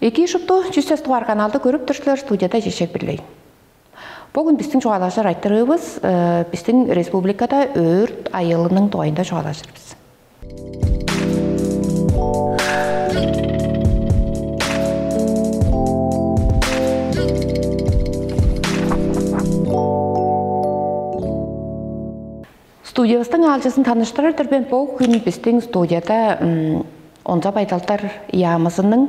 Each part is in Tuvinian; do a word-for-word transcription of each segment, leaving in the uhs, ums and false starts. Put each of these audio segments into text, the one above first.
Эки шупту чүс чес дугаар каналды көрүп тур силер, студияда Чечек Бирлей. Бүгүн биздин чугаалажыр айтырыыбыз, э, биздин республикада өрт айылының дугайында чугаалажыр бис. Студиябыздың аалчызын таныштырар-дыр мен. Бо хүн биздин студияда, м, Онза байдалдар яамызының,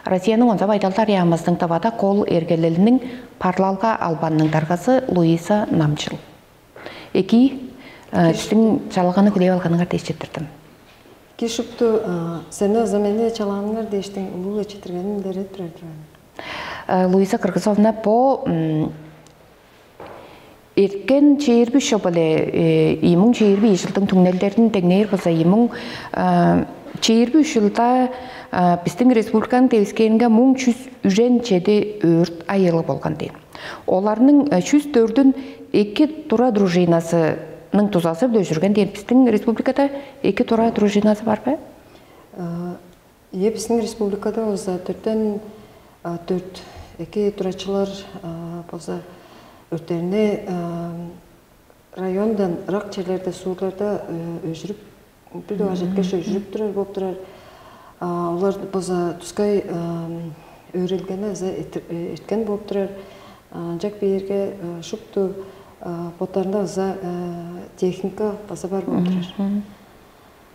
Россияның Онза байдалдар яамызының Тывада кол эргелелиниң парлалга албанының даргазы Луиза Намчыл. Эки, э, биздин чалыганы хүлээп алганыңар дээш четтирдим. Ки шупту, э, сени аза мени чалааныңар дээштиң улуу-ла четтиргенин илередип турар-дыр мен. Э, Луиза Кыргызовна, бо, м, эрткен чээрби үш чыл биле, э, ийи муң чээрби ийи чылдың түңнелдерин деңнээр болза, ийи муң, э, чээрби үш чылда, э, биздин республиканың девискээринге муң чүс үжен чеди өрт айыылы болган дээн. Оларның, э, чүс дөрдүн эки тура дружиназының дузазы-биле өжүрген дээн. Биздин республикада эки тура дружиназы бар бе? Э, Ийе, биздин республикада болза дөрттен, а, дөрт эки турачылар, а, болза өрттерни, а, райондан ырак черлерде, суурларда, э, өжүрүп, бир дугаар четкеш өжүрүп турар болуп турар. А, олар болза тускай, а, өөредилгени база эртер-, э, эрткен болуп турар. А, ынчак биирге, э, шупту, а, боттарында база, э, техника база бар болуп турар.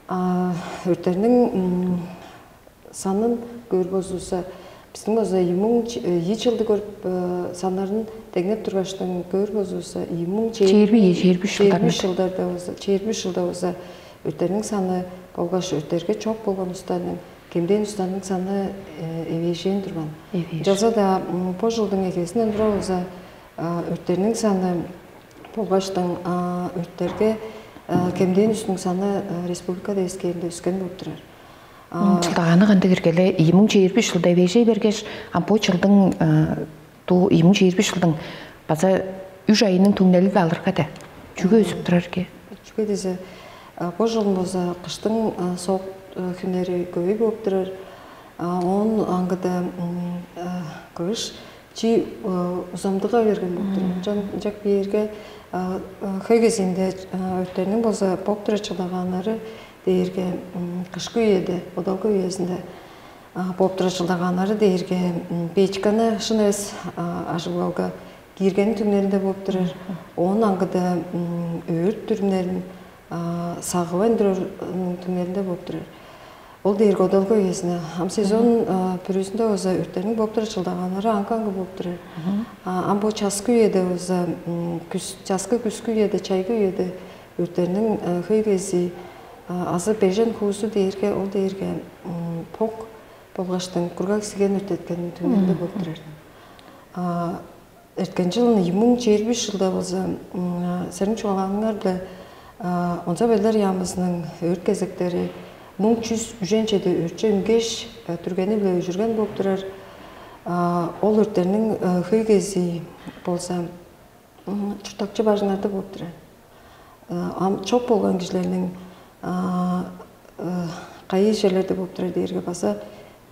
А, өрттерниң, м, санын көөр болзувусса, биздин болза ийи муң, э, ийи чылды көрүп, э, саннарын деңнеп тургаштың көөр болзувусса, ийи муң чээрби, чээрби, чээрби үш чылдарда болза, чээрби үш чылда болза, өрттерниң саны болгаш өрттерге чок болган улустарның, кемдээн улустарның саны, э, эвээжээн турган. Эвээш. Ынчалза-даа, м, бо чылдың эгезинден тура болза, а, өрттерниң саны болгаштың, а, өрттерге, а, кемдээн улустуң саны, а, республика девискээринде өскен болуп турар. А, м, чылдагааны кандыг иргеле, ийи муң чээрби үш чылда эвээжей бергеш, а бо чылдың, а, туу ийи муң чээрби үш чылдың база үш айының түңнели-биле алырга-даа, чүге өзүп турар ирге? Чүге дизе, а, бо чылын болза кыштың, а, соок, а, хүннери көбөй болуп турар. А, оон аңгыда, м, а, кыш чи, э, узамдыга берген болуп турар. Ынчан ынчак биирге, а, а, хөй кезиинде, а, өрттерниң болза болуп турар чылдагааннары дээрге, м, кышкы үеде, бодалгы үезинде, а, болуп турар чылдагааннары дээрге, м, печканы шын эвес, а, ажыглалга кииргени түңнелинде болуп турар. Оон аңгыда, м, өрт дүрүмнерин, а, сагывайн турар, м, түңнелинде болуп турар. Ол дээрге одалга үезине. Ам сезон, а, бүрүзүндө база өрттерниң болуп турар чылдагааннары аңгы-аңгы болуп турар. А, ам бо часкы үеде база, м, күс, часкы, күскү үеде, чайгы үеде өрттерниң, а, хөй кезии, а, азы бежен хуузу дээрге, ол дээрге, м, бок болгаштың кургаг сиген өрттеткен түңнелинде болуп турар. А, эрткен чылын, ийи муң чээрби үш чылда болза, м, силерниң чугаалааныңар-биле, а, Онза байдалдар яамызының өрт кезектери муң чүс үжен чеди өртче үнгеш, а, дүргени-биле өжүрген болуп турар. А, ол өрттерниң, а, хөй кезии болза, м, чурттакчы бажыңнарда болуп турар. А, ам чок болган кижилерниң, а, э, кайы черлерде болуп турар дээрге база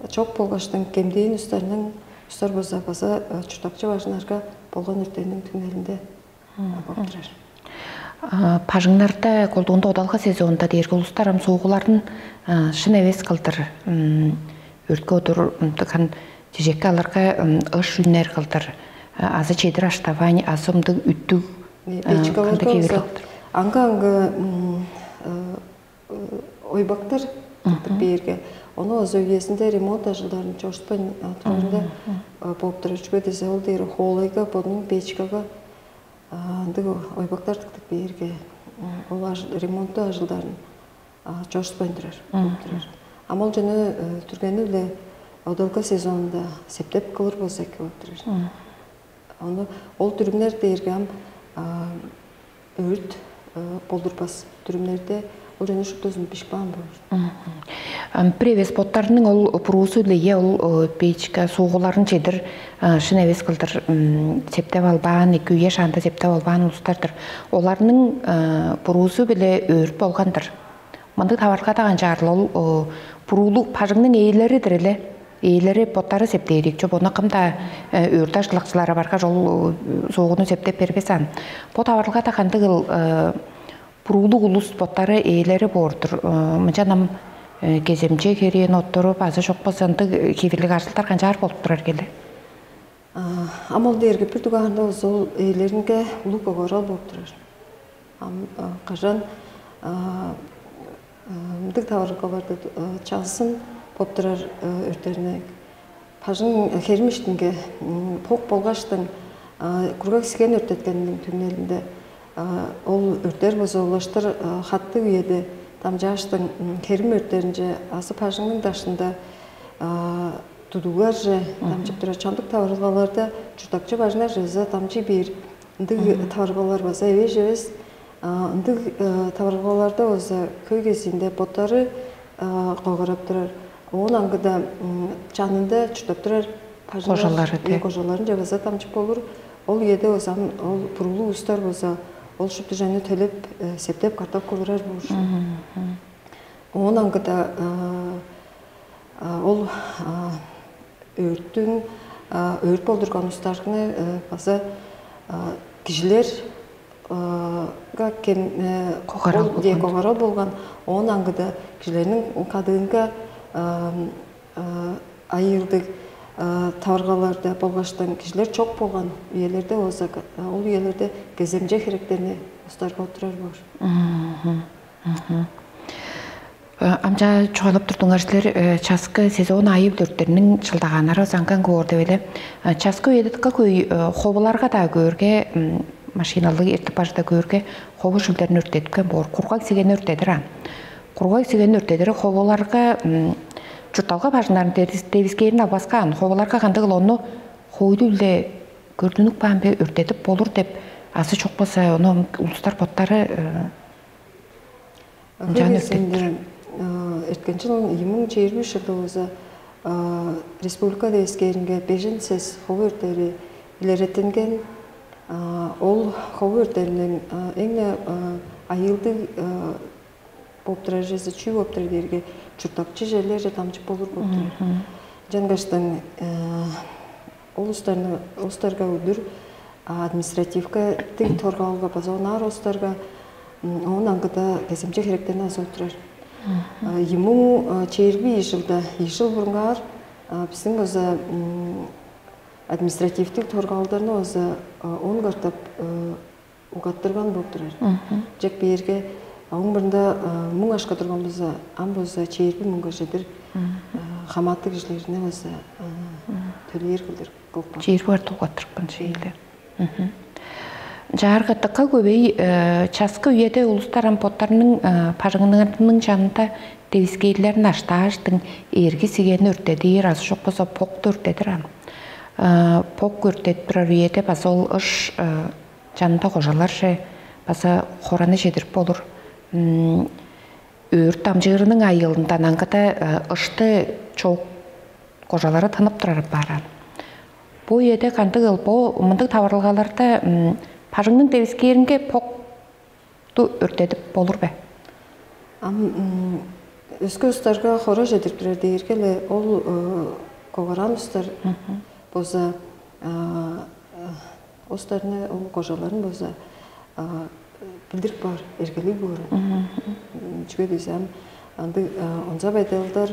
чок болгаштың, кемдээн улустарның, улустар болза база, э, чурттакчы бажыңнарга болган өрттерниң түңнелинде, э, болуп турар. А, бажыңнарда колдуунда одалга сезонунда дээрге улустар ам суугуларын, а, шын эвес кылдыр, м, өртке одур, м, тыган чижекке алырга, м, ыш үнер кылдыр, а, азы чедир аштаваан, азы ымдыг үттүг, э, печкаларда кылдыр болза, аңгы-аңгы, м, э, ойбактар тыптып бээрге, ону база үезинде ремонт ажылдарын чорутпайн, а, турарында, а, болуп турар. Чүге дизе ол дээри хоолайга, бодунуң печкага, а, ындыг ойбактар тыптып бээрге, а, ол ажыл, ремонттуу ажылдарын, а, чорутпайн турар, болуп турар. Ам ол чүнү, э, түргени-биле одалга сезонунда септеп кылыр болза эки болуп турар. Ону ол дүрүмнер дээрге ам, а, өрт, э, болдурбас дүрүмнерде ол чүнү шуптузун бижип каан болур. Ам бир эвес боттарының ол буруузу-биле, ийе, ол, э, печка, суугуларын чедир, э, шын эвес кылдыр, м, септеп албаан, эки үе шаанда септеп албаан улустар-дыр. Оларның, э, буруузу-биле өрт болган-дыр. Мындыг таварылгада канчаарыл ол, э, буруулуг бажыңның ээлери-дир эле. Ээлери боттары септээрик чоп, ону кым-даа, э, өөрдү ажылакчылары баргаш, ол, э, соогуну септеп бербес аан. Бо таварылгада кандыгыл, э, буруулуг улус боттары ээлери боор-дур. Э, мынча нам, э, кеземче херээн оттуруп, азы чок болза ындыг, э, хевирлиг ажылдар канчаар болуп турар келе? А, ам ол дээрге бир дугаарында болза ол ээлеринге улуг богорал болуп турар. Ам, а, кажан, а, а, мындыг таварылгаларда, а, чазын боп турар, а, өрттерни бажың, а, херим иштинге, м, пок болгаштың, а, кургаг сиген өрттеткениниң түңнелинде, а, ол өрттер база улаштыр, а, хатты үеде дамчааштың, м, херим өрттеринче азы бажыңның дашында, а, тудугларже дамчып турар. Чамдык таварылгаларда чурттакчы бажыңнарже база дамчый бээр. Ындыг таварылгалар база эвеш эвес. А, ындыг, э, таварылгаларда болза хөй кезиинде боттары, э, когарап турар. Оон аңгыда, м, чанында чурттап турар бажыңнар, кожалары, э, де, кожаларынче база дамчып болур. Ол үеде болза ам ол буруулуг улустар болза ол шупту чанны төлеп, э, септеп катап кылырар болур. Оон аңгыда, э, а, ол, а, өөрттүң, а, өөрт болдурган улустарны, э, база, а, кижилер, а, га кем, э, когарал ол, де, болган, когарал болган, оон аңгыда кижилерниң кадыынга, а, а, айыылдыг, а, таваргаларда болгаштан кижилер чок болган үелерде болза, а, ол үелерде кеземче херектени улустарга оттурар боор. Ам чаа чугаалап турдуңар силер, э, часкы сезон айып-лөрттерниң чылдагааннары озанган көөр деп эле. Э, часкы үеде дыка хөй, э, ховуларга-даа көөрге, м, машиналыг эртип бажыда көөрге, хову шүлдерин өрттеткен боор, кургаг сигени өрттедир аан. Кургаг сигени өрттедир ховуларга, м, чуртталга бажыңнарын девис-, девискээрин албаскаан, ховуларга кандыгыл ону хоойлу-биле көрдүнүп каан бе, өрттедип болур деп, азы чок болза, ону улустар боттары, э, Ынчан өрттедип тур. Эрткен чыл ийи муң чээрби үш чылда болза, а, республика девискээринге бежен сес хову өрттери илереттинген. А, ол хову өрттериниң, а, эң-не, а, айыылдыг, а, болуп турар чүвези чүү болуп турар дээрге, чурттакчы черлерже дамчып болур болуп турар. Ынчангаштың, э, ол улустарны, улустарга удур, а, административтиг торгаалга база онаар улустарга, м, оон аңгыда кеземче херектени азып турар. А, ийи муң, а, чээрби ийи чылда, ийи чыл бурунгаар, а, биздиң база, м, административтиг торгаалдарны база, а, он катап, э, угаттырган болуп турар. Чек биерге, а, оң мурнунда, а, муң акша турган болза, ам болза чээрби муңга чедир, а, хамааты кижилерине база, а, төлээр кылдыр кылып каан. Чээрби катап угаттырыпкан чээлде. Чаарга дыка көвей, э, часкы үеде улустар ам боттарының, э, бажыңнарының чанында девискээрлерин аштааштың, эрги сигени өрттедир, азы чок болза покту өрттедир ам. Э, пок өрттедип турар үеде база ол ыш, э, чанында кожаларже база хораны чедирип болур. М, өөрт дамчыырының айыылындан аңгыда, э, ышты чоок кожалары тынып турар апаар аан. Бо үеде кандыгыл, бо мындыг таварылгаларда, м, бажыңның девискээринге покту өрттедип болур бе? Ам, м, өске улустарга хора чедирип турар дээрге-ле, ол, э, когараан улустар болза, а, а, улустарны, ол кожаларын болза, а, билдирип каар, эргелиг боор. М, чүге дизе ам ындыг, а, онза байдалдар,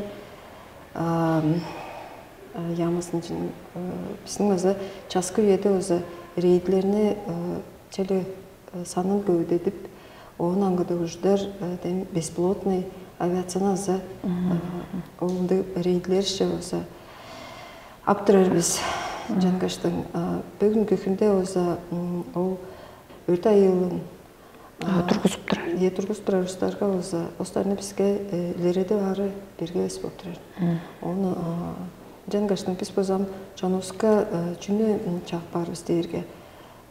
а, а, яамызын чын, а, биздиң база часкы үеде база рейдлерни, а, черле, а, санын көвүдедип, оон аңгыда ужудар, а, дем беспилотный авиацияны база, а, ол ындыг рейдлерже база ап турар бис. Ынчангаштың, а, бөгүнгү хүнде база, м, ол өрт айыылын, а, тургузуп турар. Ийе, тургузуп турар улустарга база, улустарны биске, э, илередип аары берге эвес болуп турар. Ону, а, ынчангаштың бис база ам чонувуска, э, чүнү, м, чагып каар бис дээрге,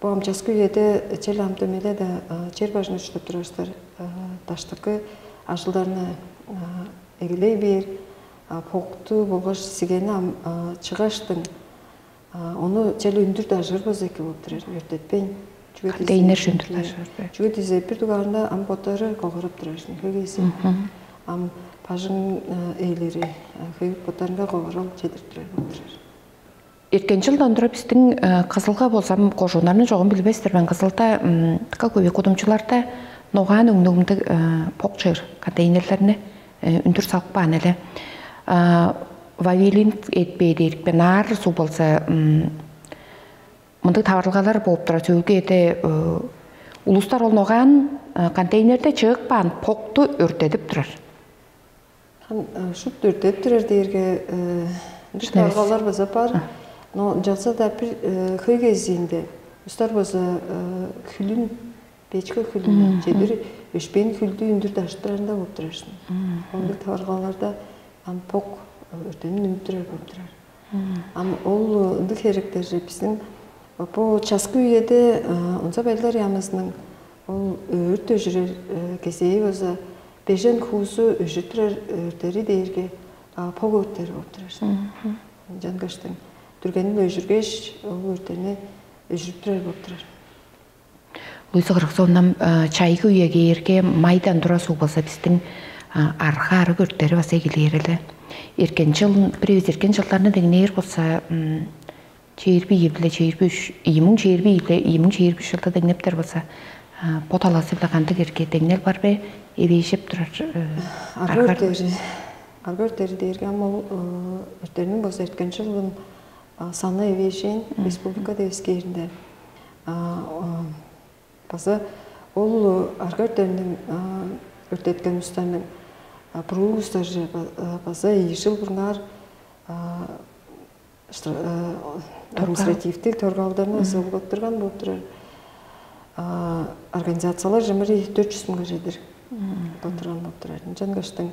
бо ам часкы үеде черле ам дөмей-ле-даа, а, чер бажында чурттап турар улустар, а, даштыкы ажылдарны, а, эгелей бээр, а, покту болгаш сигени ам, а, чыгаштың, а, ону черле үндүр дажыыр болза эки болуп турар, өрттетпейн. Чүге дизе, контейнер үндүр дажыыр бе? Чүге дизе бир дугаарында ам боттары когарап турар, хөй кезии. Ам бажың ээлери хөй боттарынга коварал чедирип турар болуп турар. Эрткен чылдан тура биздин Кызылга болзам, кожууннарны чогум билбестир мен. Кызылда дыка көбү кудумчуларда ногаан өңнүгүмдүг бок чыыр контейнерлерни үндүр салып каан эле. Вавилин этпээ дээрикпе, наар суг болза, мындыг таварылгалар болуп турар. Сөөлгү эде улустар ол ногаан контейнерде чыгып каан покту өртедип турар. Хан шупту өртедип турар дээрге ындыг таварылгалар база бар. Но ынчалза-даа бир хөй кезиинде устар база хүлүн, печка хүлүн, чедир өшпээн хүлдү үндүр дашып турарында болуп турар шын. Ол ындыг таварылгаларда ам пок өртенин үнүп турар болуп турар. Ам ол ындыг херектерже биздин бо часкы үеде онза байлар яамызының ол өрт өжүрер кезээ база бежен хуузу өжүп турар өртери дээрге пок өртери болуп турар. Ынчангаштың дүргенин өжүргеш, ол өртени өжүрүп турар болуп турар. Луиза Кыргызовнам чайгы үе кээрге майдан тура суг болза биздин арга арыг өрттери база эгелээр эле. Эркен чыл бирээбиз эркен чылдарны деңнээр болза, чээрби ийи биле чээрби үч ийимиң чээрби ийи биле ийимиң чээрби үч чылда деңнептер болза, бо талазы биле кандыг эрге деңнел бар бе? Эвээжеп турар арга арга өрттери. Арга өрттери дээрге ам ол өрттерниң болза эркен чылын саны эвээжээн республика девискээринде база ол арга өрттерниң өртеткен устарның буруу устарже база ийи жыл бурунгаар административтик торгалдарны ызылып турган болуп турар организациялар жымырый төрт жүз мыңга чедир турган болуп турар. Ынчан кыштың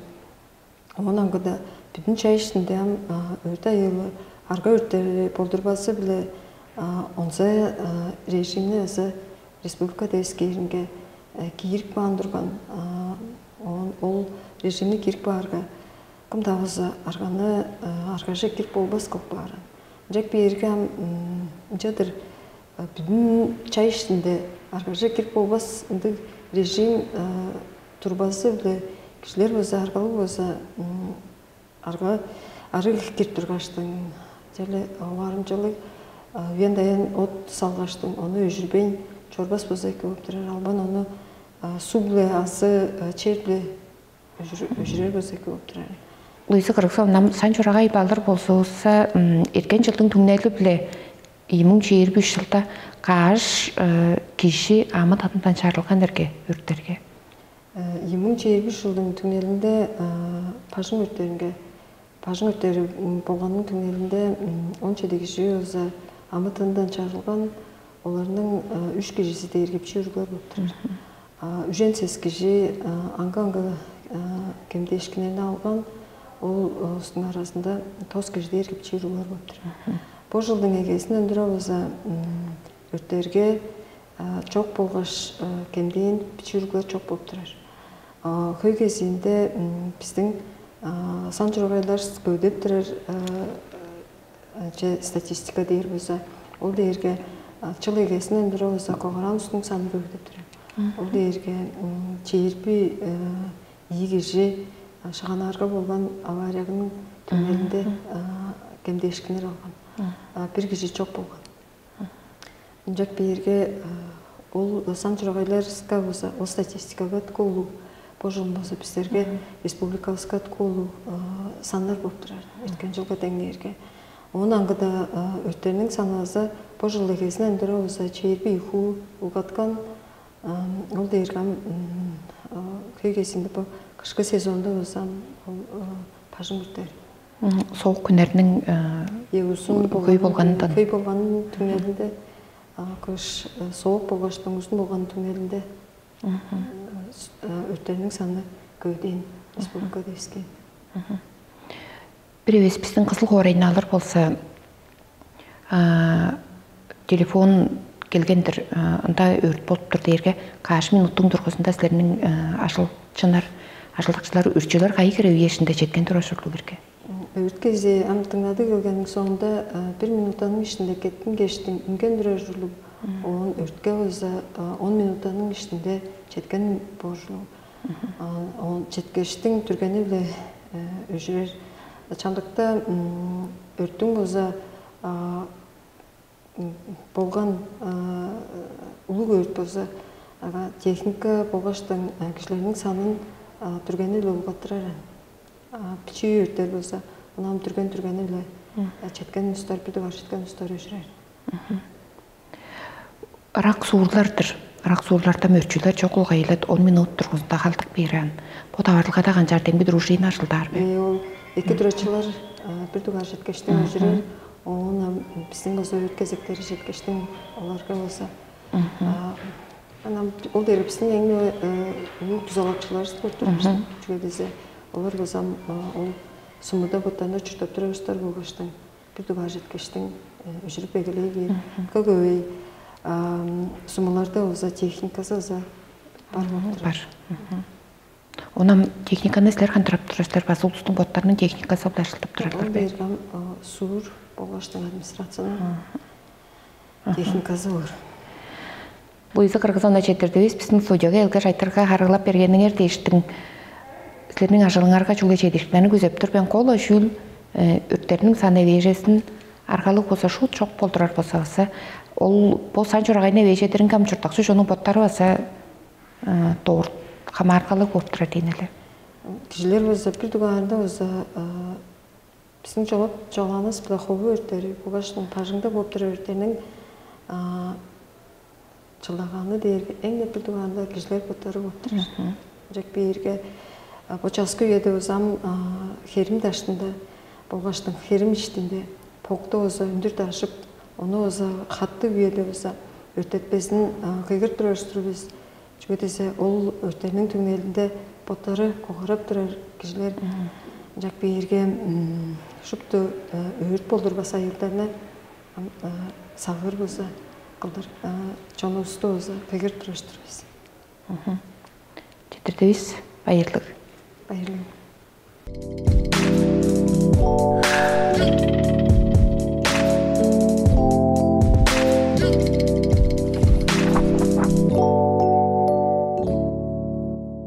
оон аңгыда бүдүн чай иштинде ам өрт айыылы арга өрттери болдурбазы биле онза режимни ызы республика девискээринге киирип каан турган. Оон ол режимни киирип каарга кым-даа база арганы аргаже кирип болбас кылып баарын. Ынчак биерге ам ынчадыр бүдүн чай иштинде аргаже кирип болбас ындыг режим турбазы-биле кижилер база аргалыг база арга арыг кирип тургаштың, черле оваарымчалыг үен даян от салгаштың, ону өжүрбейн чорбас база эки болуп турар. Албан ону суг-биле азы чер-биле өжүрер база эки болуп турар. Луиза Кыргысовна, сан чурагай балдыр болзувусса, эркен жылдың түңнели-биле ийи муң чээрби үч жылда кааш кижи амы тадындан чарылган эрге өрттерге? Ийи муң чээрби үч жылдың түңнелинде бажың өрттеринге бажың өрттери болганның түңнелинде он чеди кижи ыза амы тадындан чарылган, оларның үч кижиси дээрге бичии уруглар болуп турар. Үжен сес кижи аңгы-аңгы кемдээшкиннерни алган, ол улустуң аразында тос кижи дээрге бичии уруглар болуп турар. Бу жылдың эгезинден тура база өрттерге чок болгаш кемдээн бичии уруглар чок болуп турар. Хөй кезиинде биздин сан чурагайлар көвүдеп турар че статистика дээр болза, ол дээрге чыл эгезинен бир болза когараан устуң саны көвүдеп турар. Ол дээрге чээрби ийи кижи шаганаарга болган авариягының түңнелинде кемдээшкиннер алган. Бир кижи чок болган. Ынчак биирге ол сан чурагайларга болза, ол статистикага дыка улуг бо чылын болза бистерге республикабызга дыка улуг саннар болуп турар. Эрткен жылга деңнээрге. Оон аңгыда өрттерниң санаазы бо чыл эгезинен тура болза чээрби ийи хуу улгаткан. Ол дээрге ам хөй кезинде бо кышкы сезонда болза ам ол бажың өрттер. Соок хүннерниң узун хөй болганындан. Хөй болган түңнелинде кыш соок болгоштуң узун болган түңнелинде өрттерниң саны көбүдөөн республика дээскен. Бир эвес биздин кызыл хоорайны алыр болса, телефон келгендир, ында өрт болуп тур дээрге, каш минуттуң дургузунда силерниң ажылчынар, ажылдакчылар, үрчүлөр кайы хире үешинде четкен турар ужурлуг эрге? Өрт кезээ ам тыңнады келгениң соонда бир минутаның ишинде кеттин кештиң үнген турар ужурлуг, оон өртке болза он минутаның ишинде четкен боор ужурлуг. Он четкештиң түргени-биле өжүрер. Чамдыкта өрттүң болза болган улуг өрт болза, ага техника болгаштан кижилерниң санын түргени-биле улгаттырар. Бичии өрттер болза, ынам түрген түргени-биле четкен устар, бир дугаар четкен устар өжүрер. Ырак суурлар-дыр. Ырак суурларда мөрчүлер чок улгайлат он минут тургузунда халдык бээр аан. Бо таварылгада канчаар, демги дружина ажылдаар бе? Э, ол эки турачылар бир дугаар четкештен өжүрер. Оон биздин база өрт кезектери четкештен оларга болза. Анан ол дери биздин эң улуу бузалакчыларыбыз болуп тур. Чүге десе олар болза ол сумуда боттарына чурттап турар улустар болгаштан бир дугаар четкештиң өжүрүп эгелей бээр. Көбөй сумуларда болза техниказы болза бар болуп турар. Бар. Онам техниканы силер хандырып турар силер, база улустуң боттарының техникасы бла ажылдап турарлар бе? Берген суур болгаштың администрацияның техниказы бар. Луиза Кыргызовна, четирдивис биздин студияга келгеш айтырга харыылап бергениңер дээштиң. Силерниң ажылыңарга чүгле чедишкиннерни күзеп тур мен. Кол шүүл өрттерниң сан эвээжесин аргалыг болза шуут чок болдурар болза база ол бо сан чурагайны эвээжедиринге ам чурттакчы чонуң боттары база дорт хамааргалыг болуп турар дейнелер. Кижилер болза бир дугаарында болза биздин чогот чогулганыбыз-биле хову өрттери болгаш бажыңда болуп турар өрттерниң чылдагааны дээрге эң непил дугаанда кижилер боттары болуп турар. Ынчак биирге бо часкы үеде узам херим даштында болгаштың херим иштинде покта уза үндүр дашып, ону уза хатты үеде уза өртетпезин кыйгырып турар устур бис. Чүге десе ол өрттерниң түңнелинде боттары когарап турар кижилер ынчак биирге шупту өөрт болдурбас айыылдарны сагыыр болза кылдыр чонувусту болза кыйгырып тураштыр бис. Четирдевис байырлыг. Байырлыг.